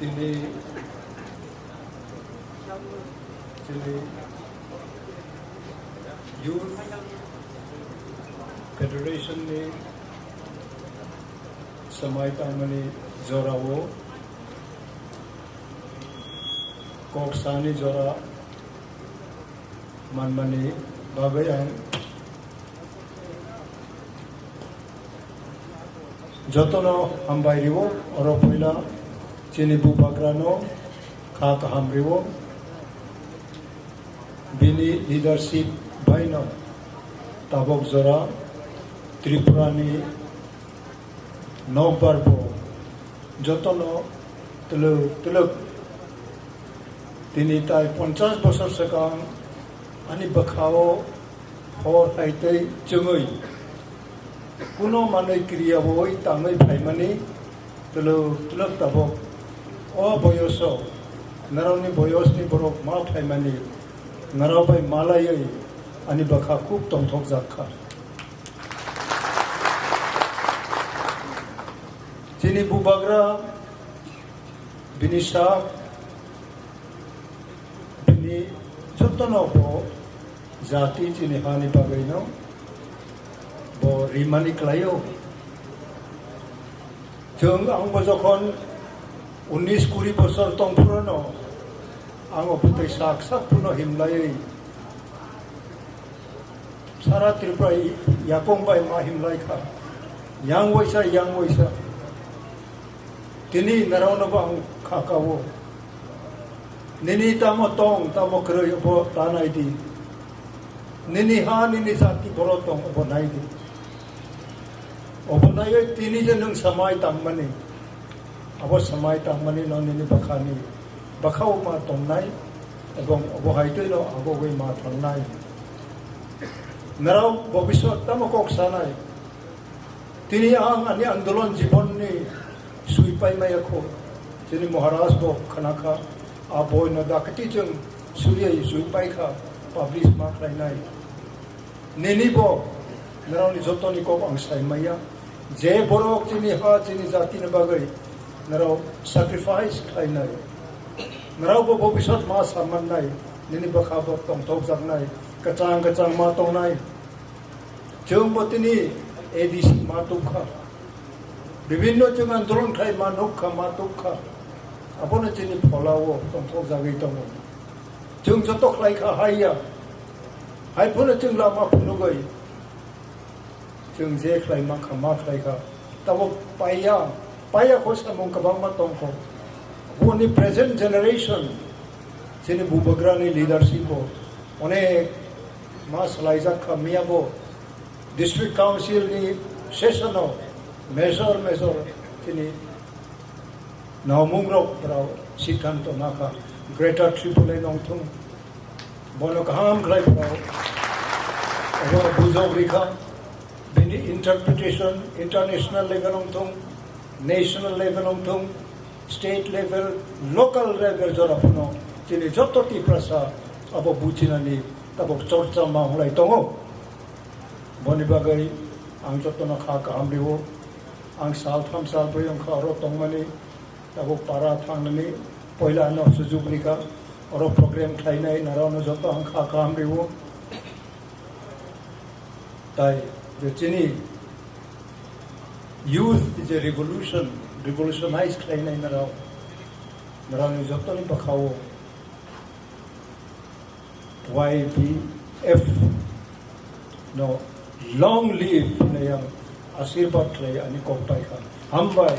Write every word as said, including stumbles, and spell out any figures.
Chini, chini Youth Federation ni samai tangmani jorao kok sani jora manmani bagwi ang jotono hambai rio. Oro puila chini bubagrano kha kaham rio, bini leadership baino tabok jora Tripurani nokbar bo jotono twlwk twlwk. Tini tai ponchash bosor swkang ani bwkhao hor hai tei chwngwi kuno manwi kriyaui tangwi phaimani twlwk twlwk tabok. O boyoso narokni boyosni borok ma phaimani narok bai malaiwi ani bwkha khub tongthokjak kha. Chini bubagra, bini sak, bini jotono bo jati chini hani bagwino bo rimani klaio. Chwng angbo jokhon unis kuri bosor tongphurano ang o bwtwi sak sak phuno himlaiwi Sara Tripura i-, yakung bai ma himlai kha. Yang waisa, yang waisa. Tini narao no bo ang kha kao. Nini tamo tong, tamo kwrwi obo ta nai di. Nini ha, nini jati boro tong, obo nai di. Obo naiwi tini je nwng samai tangmani. Abo samai tangmani no nini bwkhani bwkhao ma tongnai, ebong obo hai twi no agogwi ma thangnai. Narao bobiswt tamo kok sanai. Tini ang ani andolon jibonni sui pai maya kho. Chini Maharaj bo khana kha, a boi no dakti chwng suriya sui pai kha, publish ma khlainai. Nini bo, narao ni joto ni kok ang sai maya. Je borok chini ha, chini jati ni bagwi narao sacrifice khlainai. Narao bo bobiswt ma samannai, nini bwkha bo tongthok jaknai, kwchang kwchang ma tongnai. Chwng bo tini A D C ma tukha. Bibinno chwng andolon khai ma nukha, ma tukha. Abono chini phola o tongthok jagwi tongo. Chwng joto khlai kha hai ya. Hai phano chwng lama phunugwi. Chwng je khlai ma kha, ma khlai kha. Tabo paiya, paiya kho samung kwbangma tong kho. Boni present generation, chini bubagrani leadership o onek ma swlaijak kha, miya bo District Council ni session o major major chini naumung rok rao siddhanto nakha, Greater Tripoli nongthung, bono kaham khlai rao abo bujok rikha, bini interpretation international level nongthung, national level nongthung, state level, local level jora phano chini joto Tiprasa abo bujinani tabok chorcha ma hwnlai tongo. Boni bagwi ang jotono kha kaham rio. Ang sal tham sal brwi wngkha oro tongmani, tabuk para thangnani poila ano sujuk rikha, oro program khlainai narao no joto ang kha kaham rio. Tai je chini youth je revolution, revolutionize khlainai narao, narao ni jotoni bwkhao Y B F no long live hinwi ang asirbat khlai ani kok pai kha. Hambai.